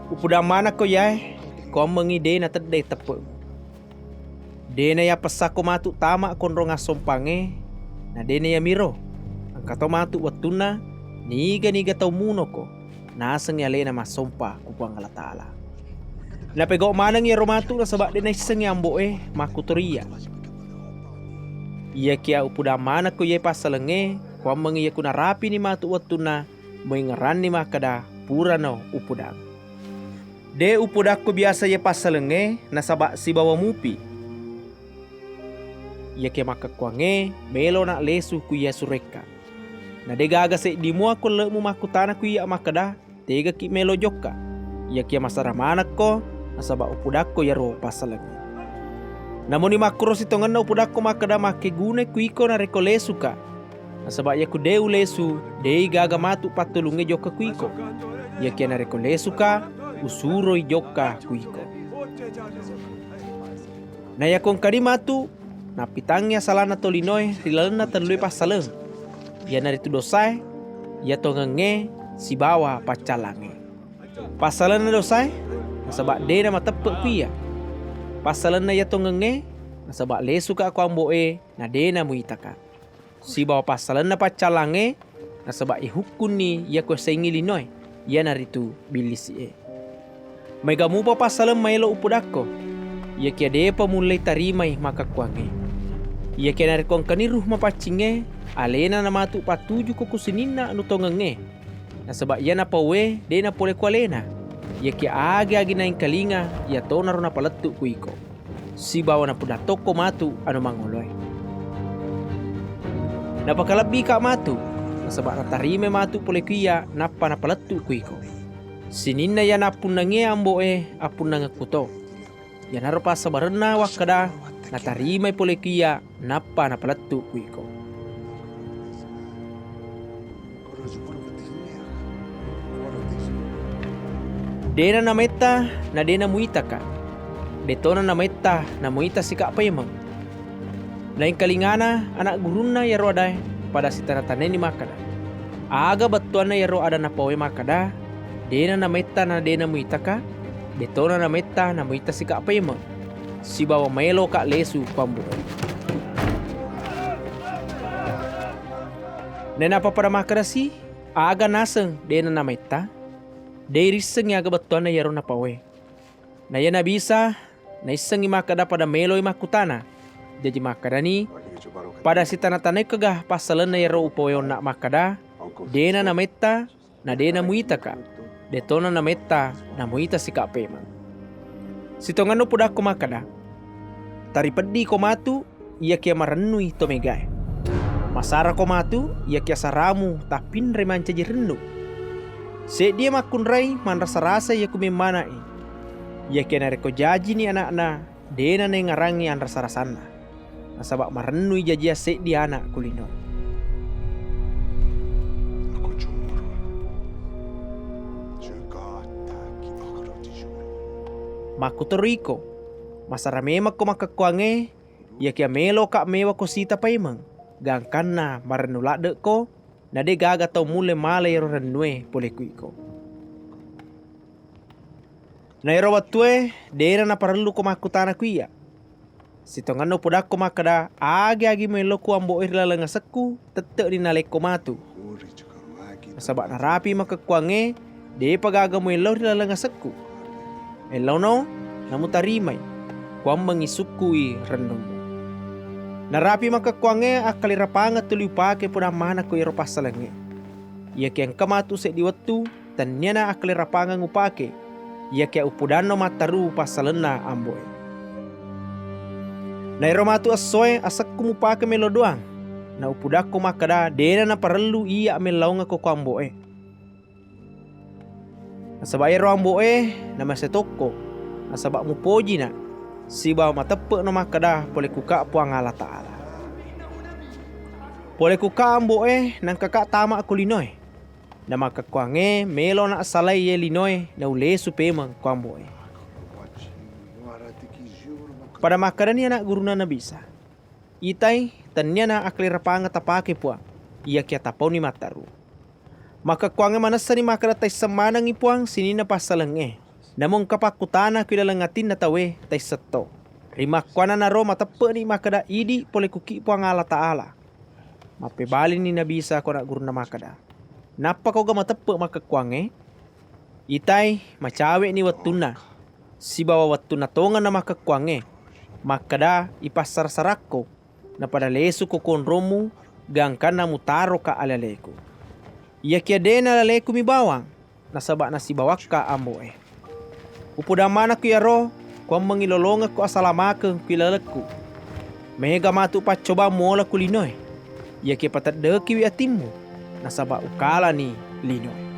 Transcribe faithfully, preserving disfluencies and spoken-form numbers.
Upudang manekko iyae, kuammengngi de' nateddai teppe'mu. De' nayappessakko matu' tama' konrong assompangngé, na de' naiyamiro, engkato matu' wettunna niga-niga tau munoko nasengngi aléna massompa ku Puang Allataala. Napégau' maneng iyaro matu' nasaba' de' naissengngi ambo'é makkutoro iyya. Iyakiya upudang manekko iyaé passalengngé, kuammengngi iyaku narapini matu' wettunna, muéngngeranni makkeda purano upudang. De' upudakko biasa iyaé passalengngé nasaba' sibawa mupi. Iyakiya makkekkuwangngé, mélo na' lésu ku iya suroékka. Na dé' gaga séddi mua ku elle'mu makkutana ku iyya makkeda, tégaki' mélo jokka. Iyakiya masara manekko, nasaba' upudakko iyaro passalengngé. Namuni makkuro sitongenna upudakko makkeda makkégunai ku iko narékko lésuka'. Nasaba' iyaku dé' ulésu, dé'i gaga matu' pattulungngé jokka ku iko. Iyakiya narékko lésuka', usuroi jokka ku iko. Na iyaku engkani matu', nappitangngi asalanna tolinoé ri lalenna tellué passaleng, iyanaritu dosaé, iya tongengngé, sibawa paccallangngé. Passalenna dosaé, nasaba' dé' namateppe' ku iyya. Passalenna iya tongengngé, nasaba' lésuka' ko ambo'é, na dé' namuitaka'. Sibawa passalenna paccallangngé, nasaba' ihukkunni iya kuwasaéngngi linoé, iyanaritu billisi'é. Maéga mupa passaleng maélo upudakko, iyakiya dé'pa mulléi tarimai makkekkuwangngé. Iyakiya narékko engkani Ruh Mapaccingngé, aléna namatu' pattujuko ku sininna anu tongengngé. Nasaba' iya napauwé dé' napolé ku aléna, iyakiya agi-agi naéngkalinga, iyatonaro napalettu' ku iko. Sibawa napudattokko matu' anu mangoloé. Napakalebbika' matu', nasaba' natarimai matu' polé ku iyya, nappa napalettu' ku iko. Sininna iya nappunnangngé ambo'é, appunnangekkuto. Iyanaro passabarenna wakkeda natarimai polé ku iyya, nappa napalettu' ku iko. Dé'na namaitta, na dé' namuitaka'. Dé'tona namaitta, namuita sika' paimeng. Naéngkalingana ana' gurunna iyaro adaé, pada sitana-tanaini makkeda, aga bettuwanna iyaro ada napauwé makkeda, dé'na namaitta na dé' namuitaka', dé'tona namaitta namuita sika' paimeng, sibawa maéloka' lésu ku ambo'é. Nainappa pada makkedasi, aga naseng dé'na namaitta? Dé' irissengngi aga bettuwanna iyaro napauwé. Na iya Nabi Isa naissengngi makkeda pada méloi makkutana. Jaji makkedani, pada sitana-tanaikkaga passalenna iyaro upauwé onna' makkeda, dé'na namaitta, na dé' namuitaka', dé'tona namaitta namuita sika' paimeng. Sitongenna upudakko makkeda, taripeddiko matu', iyakiya marennui to mégaé. Masarako matu', iyakiya saramu tappinré mancaji rennu. Séddié makkunrai manrasa-rasai iyaku mémmana'i. Iyakiya narékko jajini ana'na, dé'na naéngngerangngi anrasa-rasanna. Nasaba' marennui jajiyang séddi ana' ku lino. Makkutoro iko, masara mémekko makkekkuwangngé, iyakiya méloka' méwako sita paimeng, gangkanna marennu ladde'ko, na dé' gaga tau mulle mala iyaro rennué polé ku iko. Na iyaro wettué, dé'na naparelluko makkutana ku iyya. Sitongenna upodakko makkeda, agi-agi muello ku ambo'é ri laleng asekku, tette'ni nalekko matu. Nasaba' narapi makkekkuwangngé, dé'pa gaga muello ri laleng asekku. Ellono, namutarimai, kuwammengngi sukkui rennummu. Narapi makkekkuwangngé akkalirapangeng tuli upaké podang manekko iyaro passalengngé. Iyakiya engka matu séddi wettu, tenniana akkalirapangeng upaké, iyakiya upodanno matteru passalenna ambo'é. Na iyaro matu essoé asekku mupaké mélo doang, na upodakko makkeda dé'na naparellu iyya méllaungekko ko ambo'é. Nasaba' iyaro ambo'é namasé tokko, nasaba' mupojina, sibawa mateppe'no makkeda polé kuka' Puang Allataala. Polé kuka' ambo'é nangkaka' tama' ko linoé. Namakkekkuwangngé mélona' salai iyaé linoé naulésu pémeng ko ambo'é. Pada makkedani ana' gurunna Nabi Isa, "Itai, tenniana akkalirapangeng tapaké Puang, iyakiya tapauni matteru." Makkekkuwangngé manessani makkeda taisseng manengngi Puang sininna passalengngé. Namo engka pakkutana ku ilaleng atinna tauwé, taissetto. Rimakkuannanaro mateppe'ni makkeda, "Idi polé kuki Puang Allah Ta'ala." Mappébalini Nabi Isa ko ana' gurunna makkeda, "Nappako ga mateppe' makkekkuwangngé? Itai, macawé'ni wettunna, sibawa wettunna tongenna makkekkuwangngé. Makkeda ipassara-sarakko, napada lésuko konrommu, gangkanna mutaroka alé-aléku. Iyakiya dé' nalé-aléku mi bawang, nasaba nasibawakka ambo'é. Upodang manekko iyaro, kuwammengngi lolongekko asalamakeng ku ilalekku. Maéga matu paccobang muwola ku linoé. Iyakiya pateddekiwi atimmu, nasaba ukalani linoé."